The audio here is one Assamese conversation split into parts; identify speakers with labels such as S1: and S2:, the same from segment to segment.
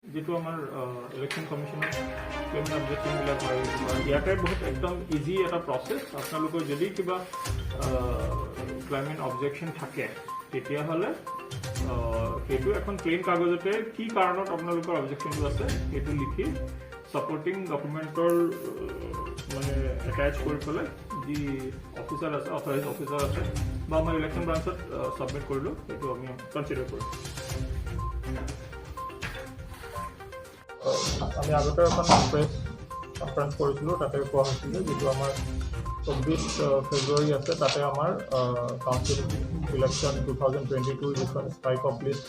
S1: যিটো আমাৰ ইলেকশ্যন কমিশ্যনত ক্লেইম অবজেকশ্যনবিলাক হয় বা ইয়াতে বহুত একদম ইজি এটা প্ৰচেছ। আপোনালোকৰ যদি কিবা ক্লেইম এণ্ড অবজেকশ্যন থাকে, তেতিয়াহ'লে সেইটো এখন প্লেইন কাগজতে কি কাৰণত আপোনালোকৰ অবজেকশ্যনটো আছে, সেইটো লিখি ছাপৰ্টিং ডকুমেণ্টৰ মানে এটেচ কৰি পেলাই যি অফিচাৰ আছে, অথৰাইজ অফিচাৰ আছে বা আমাৰ ইলেকশ্যন ব্ৰাঞ্চত ছাবমিট কৰিলোঁ, সেইটো আমি কনচিডাৰ কৰিম। আমি আগতে এখন প্ৰেছ কনফাৰেঞ্চ কৰিছিলোঁ, তাতে কোৱা হৈছিলে যিটো আমাৰ 24 ফেব্ৰুৱাৰী আছে, তাতে আমাৰ council election 2022 যিখন ষ্ট্ৰাইক অফ লিষ্ট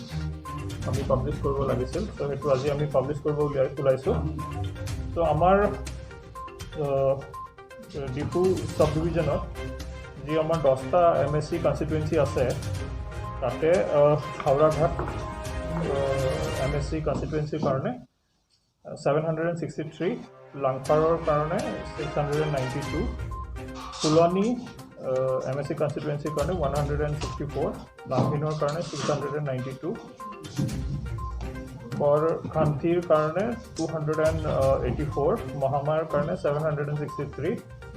S1: আমি পাব্লিছ কৰিব লাগিছিল, ত' সেইটো আজি আমি পাব্লিছ কৰিব ওলাইছোঁ। ত' আমাৰ ডিফু চাব ডিভিজনত যি আমাৰ 10টা এমএচি কনষ্টিটুৱেঞ্চি আছে, তাতে হাওৰাঘাট এমএচি কনষ্টিটুৱেঞ্চিৰ কাৰণে 763, লাংফাৰৰ কাৰণে 692, ফুলনি এমএচি কনষ্টিটুৱেঞ্চিৰ কাৰণে 164, লাংহিনৰ কাৰণে 692, কৰখান্তিৰ কাৰণে 284, মহামায়াৰ কাৰণে 763,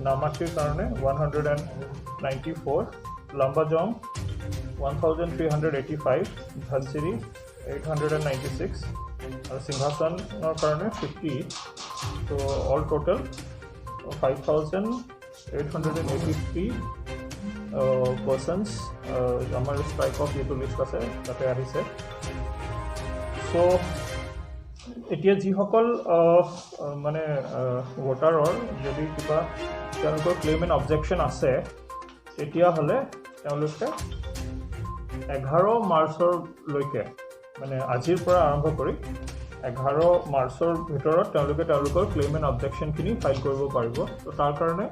S1: নামাটিৰ কাৰণে 194, লম্বাজং 1385, ধনচিৰি 896 আৰু সিংহাসনৰ কাৰণে 50। ত' all total 5883 persons আমাৰ ষ্ট্ৰাইক অফ যিটো লিষ্ট আছে, তাতে আহিছে। চ' এতিয়া যিসকল মানে ভোটাৰৰ যদি কিবা তেওঁলোকৰ ক্লেইম এণ্ড অবজেকশ্যন আছে, তেতিয়াহ'লে তেওঁলোকে 11 মাৰ্চৰলৈকে, মানে আজিৰ পৰা আৰম্ভ কৰি 11 মাৰ্চৰ ভিতৰত তেওঁলোকে তেওঁলোকৰ ক্লেইম এণ্ড অবজেকশ্যনখিনি ফাইল কৰিব পাৰিব। ত' তাৰ কাৰণে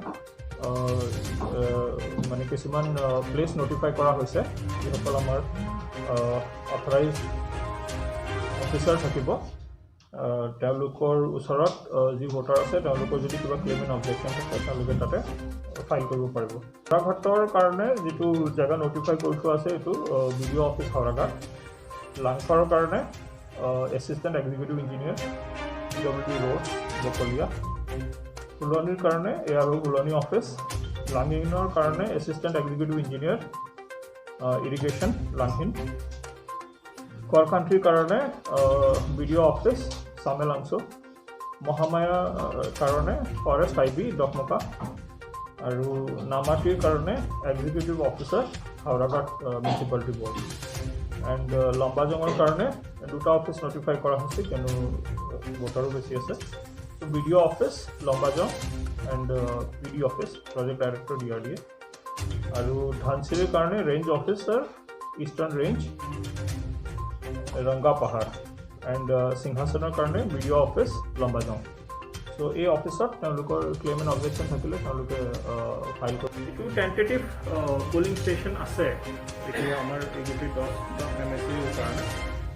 S1: মানে কিছুমান প্লেচ নটিফাই কৰা হৈছে। যিসকল আমাৰ অথৰাইজ অফিচাৰ থাকিব, তেওঁলোকৰ ওচৰত যি ভোটাৰ আছে, তেওঁলোকৰ যদি কিবা ক্লেইম এণ্ড অবজেকশ্যন থাকে, তেওঁলোকে তাতে ফাইল কৰিব পাৰিব। হাওৰাঘাটৰ কাৰণে যিটো জেগা নটিফাই কৰি থোৱা আছে, এইটো বিডিঅ' অফিচ হাওৰাঘাট। লাংফাৰৰ কাৰণে assistant executive engineer, PWD road, Bakalia. ফুলনিৰ কাৰণে এ আৰ অ' ফুলনি অফিচ। লাংহিনৰ কাৰণে assistant executive engineer, irrigation, Langhin. কৰখান্তিৰ কাৰণে বিডিঅ' অফিচ, চামেলাংছ'। মহামায়াৰ কাৰণে ফৰেষ্ট আই বি, ডকমকা। আৰু নামাটিৰ কাৰণে executive officer, Howraghat municipality board. And লম্বাজঙৰ কাৰণে দুটা অফিচ নটিফাই কৰা হৈছে, কিয়নো ভোটাৰো বেছি আছে। ত' BDO office Lambajong and PD office, project director, DRDA. আৰু ধনশিৰিৰ কাৰণে range officer, eastern range, Rangapahar. And সিংহাসনৰ কাৰণে বিডিঅ' অফিচ লম্বাজং। চ' এই অফিচত তেওঁলোকৰ ক্লেইম এণ্ড অবজেকশ্যন থাকিলে তেওঁলোকে ফাইল কৰিব। যিটো টেণ্টেটিভ পলিং ষ্টেচন আছে এতিয়া আমাৰ এই গোটেই 10টা এমএচিৰ কাৰণে,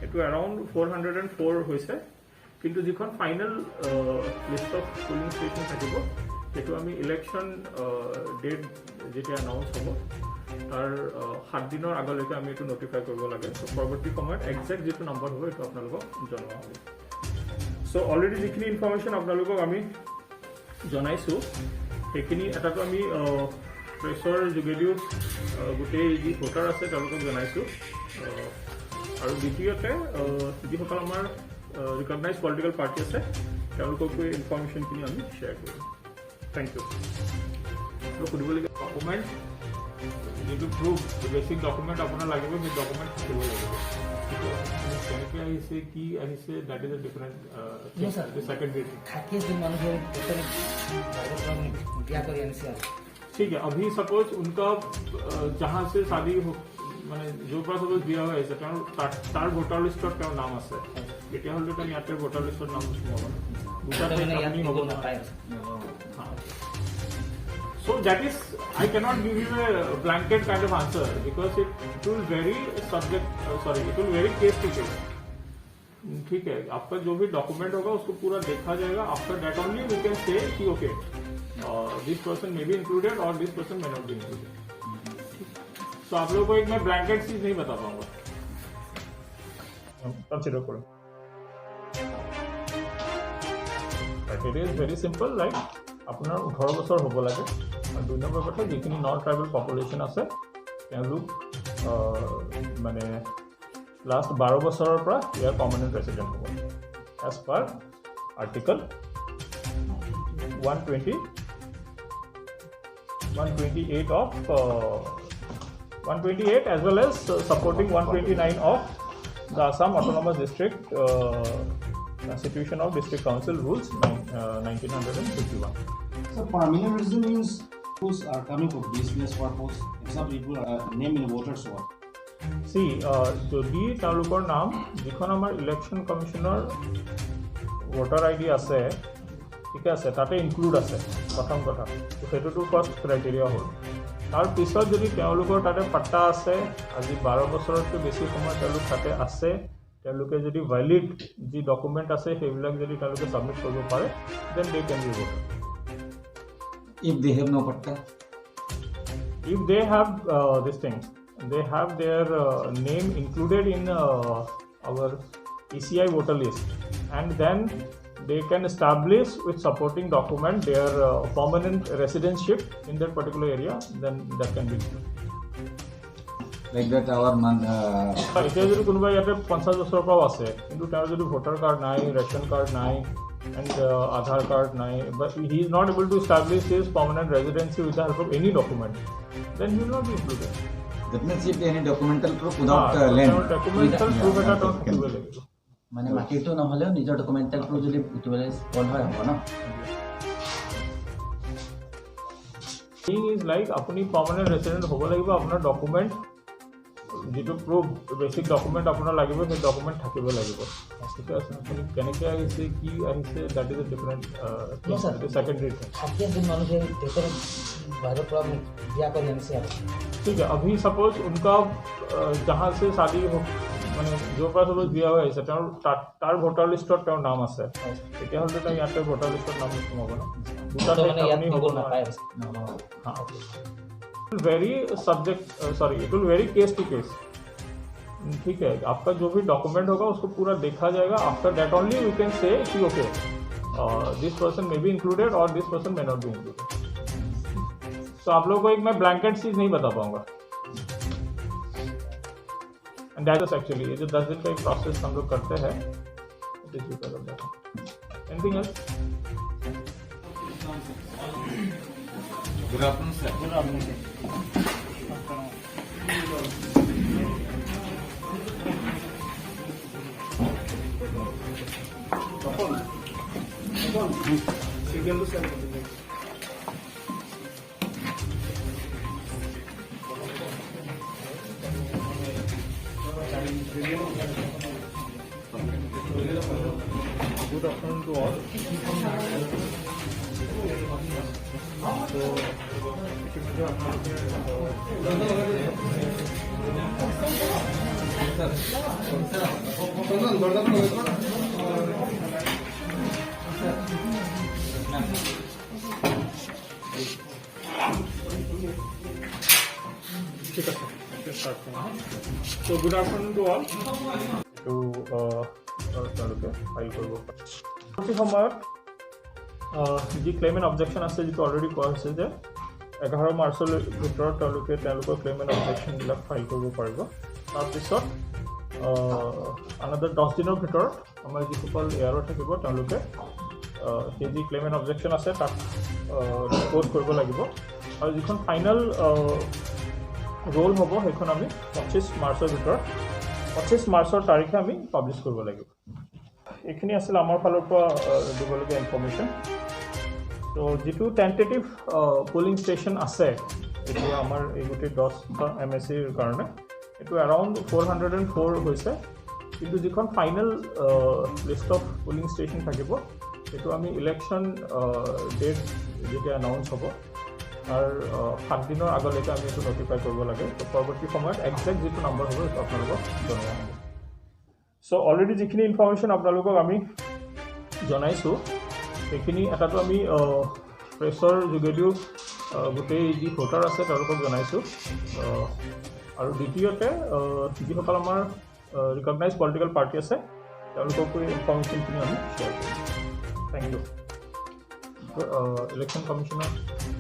S1: এইটো এৰাউণ্ড 404 হৈছে। কিন্তু যিখন final list of polling station থাকিব, সেইটো আমি ইলেকশ্যন ডেট যেতিয়া এনাউন্স হ'ব, তাৰ 7 দিনৰ আগলৈকে আমি এইটো নটিফাই কৰিব লাগে। চ' পৰৱৰ্তী সময়ত একজেক্ট যিটো নম্বৰ হ'ব, এইটো আপোনালোকক জনোৱা হ'ব। চ' অলৰেডি যিখিনি ইনফৰ্মেশ্যন আপোনালোকক আমি জনাইছোঁ, সেইখিনি এটাতো আমি প্ৰেছৰ যোগেদিও গোটেই যি ভোটাৰ আছে, তেওঁলোকক জনাইছোঁ আৰু দ্বিতীয়তে যিসকল আমাৰ ৰিকগনাইজ পলিটিকেল পাৰ্টি আছে, তেওঁলোককো এই ইনফৰ্মেশ্যনখিনি আমি শ্বেয়াৰ কৰিম। Thank you. সুধিবলগীয়া ডকুমেণ্ট যিটো প্ৰুফ, বেচিক ডকুমেণ্ট আপোনাৰ লাগিব, সেই ডকুমেণ্ট থাকিব লাগিব। সেইটো আপুনি কেনেকৈ আহিছে, কি আহিছে, that is a different
S2: No, sir.
S1: Secondary.
S2: থাকে যে মানুহে ভোটাৰ বাহিৰৰ পৰা মানে বিয়া কৰি আনিছে আৰু।
S1: ठीक है, अभी सपोज उनका जहाँ से शादी हो, মানে য'ৰ পৰা চাপ'জ বিয়া হৈ আহিছে, তেওঁৰ তাৰ ভোটাৰ লিষ্টত তেওঁৰ নাম আছে, তেতিয়াহ'লে তেওঁ ইয়াতে ভোটাৰ লিষ্টত নাম সোমাব ন? দুটা
S2: মানে
S1: ঠাইত
S2: ইয়াত
S1: আপুনি
S2: দিব
S1: হ'ব
S2: নাপায়।
S1: So that is, I cannot give you a blanket kind of answer because it will vary subject, sorry, it will vary case to case. ठीक है, आपका जो भी डॉक्यूमेंट होगा, उसको पूरा देखा जाएगा। After that only we can say कि okay, this person may be included और this person may not be included. तो आप लोगों को एक मैं ब्लैंकेट चीज नहीं बता पाऊंगा। कंसिडर करो। Criteria is very simple, like আপোনাৰ 18 বছৰ হ'ব লাগে আৰু 2 নম্বৰ কথা, যিখিনি নন ট্ৰাইবেল পপুলেশ্যন আছে, তেওঁলোক মানে লাষ্ট 12 বছৰৰ পৰা ইয়াৰ পাৰ্মানেণ্ট ৰেচিডেণ্ট হ'ব, as per article 120, 128 of 128 as well as supporting 129 of the Assam Autonomous District Constitution of District Council Rules 1951.
S3: So permanent resident means those are coming for business purpose. Some people are name in voters what?
S1: See, যদি তেওঁলোকৰ নাম যিখন আমাৰ ইলেকশ্যন কমিশ্যনৰ ভোটাৰ আই ডি আছে, ঠিকে আছে, তাতে ইনক্লুড আছে, প্ৰথম কথা তো সেইটোতো ফাৰ্ষ্ট ক্ৰাইটেৰিয়া হ'ল। তাৰপিছত যদি তেওঁলোকৰ তাতে পাট্টা আছে, আজি 12 বছৰতকৈ বেছি সময় তেওঁলোক তাতে আছে, তেওঁলোকে যদি ভেলিড যি ডকুমেণ্ট আছে সেইবিলাক যদি তেওঁলোকে ছাবমিট কৰিব পাৰে, then they can be voter.
S2: If they have no patta?
S1: If they have this thing, they have their name included in our ECI voter list, and then they can establish with supporting document their permanent residentship in that particular area, then that can be.
S2: Like that our man,
S1: এতিয়া যদি কোনোবা ইয়াতে 50 বছৰৰ পৰাও আছে, কিন্তু তেওঁৰ যদি ভোটাৰ কাৰ্ড নাই, ৰেচন কাৰ্ড নাই এণ্ড আধাৰ কাৰ্ড নাই, but he is not able to establish his permanent residency with the help of any document, then he will not be included.
S2: That means if any documental proof without land.
S1: ডকুমেণ্টেল proof এটা তেওঁ থাকিব লাগিব।
S4: মানে মাটিটো নহ'লেও নিজৰ ডকুমেণ্টেল প্ৰুফ যদি ইউটিলাইজ কল হয়, হ'ব ন?
S1: থিং is like আপুনি পাৰ্মানেণ্ট ৰেচিডেণ্ট হ'ব লাগিব, আপোনাৰ ডকুমেণ্ট যিটো প্ৰুফ, বেচিক ডকুমেণ্ট আপোনাৰ লাগিব, সেই ডকুমেণ্ট থাকিব লাগিব, ঠিকে আছে? আপুনি কেনেকৈ আহিছে, কি আহিছে, that is a different
S2: No, sir.
S1: Secondary thing.
S2: ষাঠি এজন মানুহে দেশৰ বাহিৰৰ পৰা বিয়া কৰি আনিছে আৰু
S1: ठीक है, अभी सपोज उनका जहाँ से शादी हो, মানে য'ৰ পৰা চাপ'জ বিয়া হৈ আহিছে, তেওঁৰ তাত তাৰ ভোটাৰ লিষ্টত তেওঁৰ নাম আছে, তেতিয়াহ'লে তেওঁ ইয়াতে ভোটাৰ লিষ্টত নাম সোমাব ন? দুটা
S2: তো
S1: ঠাইত
S2: মানে ইয়াত
S1: আপুনি
S2: নিব
S1: হ'ব
S2: নাপায়।
S1: নোৱাৰে। Very subject, sorry, it will vary case to case, ठीक है? आपका जो भी डॉक्यूमेंट होगा, उसको पूरा देखा जाएगा। After that only we can say कि okay, this person may be included और this person may not be included. तो आप लोगों को एक मैं ब्लैंकेट चीज़ नहीं बता पाऊंगा। एंड that is actually ये जो 10 दिन का एक प्रोसेस हम लोग करते हैं, it is because of that. Anything else?
S2: Good afternoon, sir. Good afternoon, sir.
S1: Good afternoon to all. So, ইতিমধ্যে আপোনালোকে ঠিক আছে, ষ্টাৰ্ট কৰোঁ। So good afternoon to all. এইটো তেওঁলোকে ফাইল কৰিব পাৰে। পৰৱৰ্তী সময়ত যি ক্লেইম এণ্ড অবজেকশ্যন আছে, যিটো অলৰেডি কোৱা হৈছে যে 11 মাৰ্চৰ ভিতৰত তেওঁলোকে তেওঁলোকৰ ক্লেইম এণ্ড অবজেকশ্যনবিলাক ফাইল কৰিব পাৰিব। তাৰপিছত আনাদাৰ 10 দিনৰ ভিতৰত আমাৰ যিসকল এ আৰ অ' থাকিব, তেওঁলোকে সেই যি ক্লেইম এণ্ড অবজেকশ্যন আছে তাক ডিছপ'জ কৰিব লাগিব আৰু যিখন ফাইনেল ৰোল হ'ব, সেইখন আমি 25 মাৰ্চৰ ভিতৰত, 25 মাৰ্চৰ তাৰিখে আমি পাব্লিছ কৰিব লাগিব। এইখিনি আছিল আমাৰ ফালৰ পৰা দিবলগীয়া ইনফৰ্মেশ্যন। ত' যিটো টেণ্টেটিভ পলিং ষ্টেচন আছে এতিয়া আমাৰ এই গোটেই 10টা এম এ চিৰ কাৰণে, এইটো এৰাউণ্ড 404 হৈছে। কিন্তু যিখন final list of polling station থাকিব, সেইটো আমি ইলেকশ্যন ডেট যেতিয়া এনাউন্স হ'ব, তাৰ 7 দিনৰ আগলৈকে আমি এইটো নটিফাই কৰিব লাগে। ত' পৰৱৰ্তী সময়ত একজেক্ট যিটো নম্বৰ হ'ব, সেইটো আপোনালোকক জনোৱা হ'ব। চ' অলৰেডি যিখিনি ইনফৰ্মেশ্যন আপোনালোকক আমি জনাইছোঁ, সেইখিনি এটাতো আমি প্ৰেছৰ যোগেদিও গোটেই যি ভোটাৰ আছে তেওঁলোকক জনাইছোঁ আৰু দ্বিতীয়তে যিসকল আমাৰ ৰিকগনাইজ পলিটিকেল পাৰ্টি আছে, তেওঁলোককো এই ইনফৰ্মেশ্যনখিনি আমি শ্বেয়াৰ কৰিম। Thank you. ইলেকশ্যন কমিশ্যনত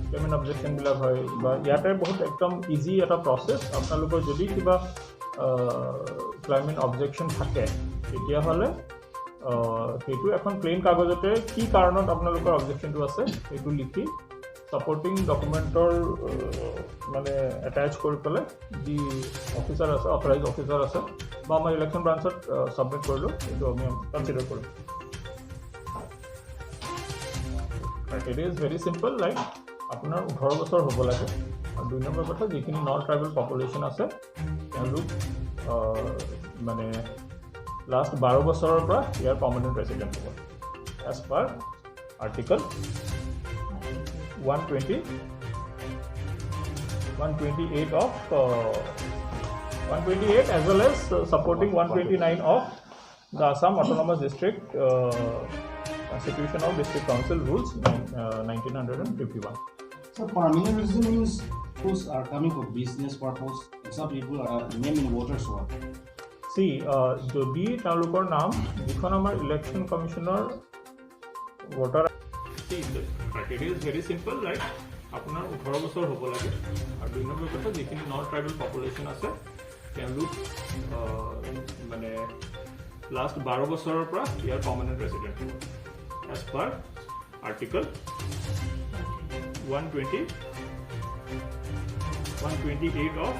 S1: পে'মেণ্ট অবজেকশ্যনবিলাক হয় বা ইয়াতে বহুত একদম ইজি এটা প্ৰচেছ। আপোনালোকৰ যদি কিবা ক্লেইম এণ্ড অবজেকশ্যন থাকে, তেতিয়াহ'লে সেইটো এখন প্লেইন কাগজতে কি কাৰণত আপোনালোকৰ অবজেকশ্যনটো আছে, সেইটো লিখি ছাপৰ্টিং ডকুমেণ্টৰ মানে এটেচ কৰি পেলাই যি অফিচাৰ আছে, অথৰাইজ অফিচাৰ আছে বা আমাৰ ইলেকশ্যন ব্ৰাঞ্চত ছাবমিট কৰিলোঁ, সেইটো আমি কনচিডাৰ কৰিম। It is very simple, like আপোনাৰ 18 বছৰ হ'ব লাগে আৰু 2 নম্বৰ কথা, যিখিনি নন ট্ৰাইবেল পপুলেশ্যন আছে, তেওঁলোক মানে লাষ্ট 12 বছৰৰ পৰা ইয়াৰ পাৰ্মানেণ্ট ৰেচিডেণ্ট হ'ব as per Article 128 of 128 as well as supporting 129 of the Assam Autonomous District Constitution of District Council Rules 1951.
S3: So permanent resident means those are coming for business purpose and some people are name in voters what?
S1: See, যদি তেওঁলোকৰ নাম যিখন আমাৰ election কমিশ্যনৰ voter, it is very simple, like আপোনাৰ 18 বছৰ হ'ব লাগে আৰু 2 নম্বৰ কথা, যিখিনি নন ট্ৰাইবেল পপুলেশ্যন আছে, তেওঁলোক মানে লাষ্ট 12 বছৰৰ পৰা ইয়াৰ পাৰ্মানেণ্ট ৰেচিডেণ্ট হ'ব as per Article 128 of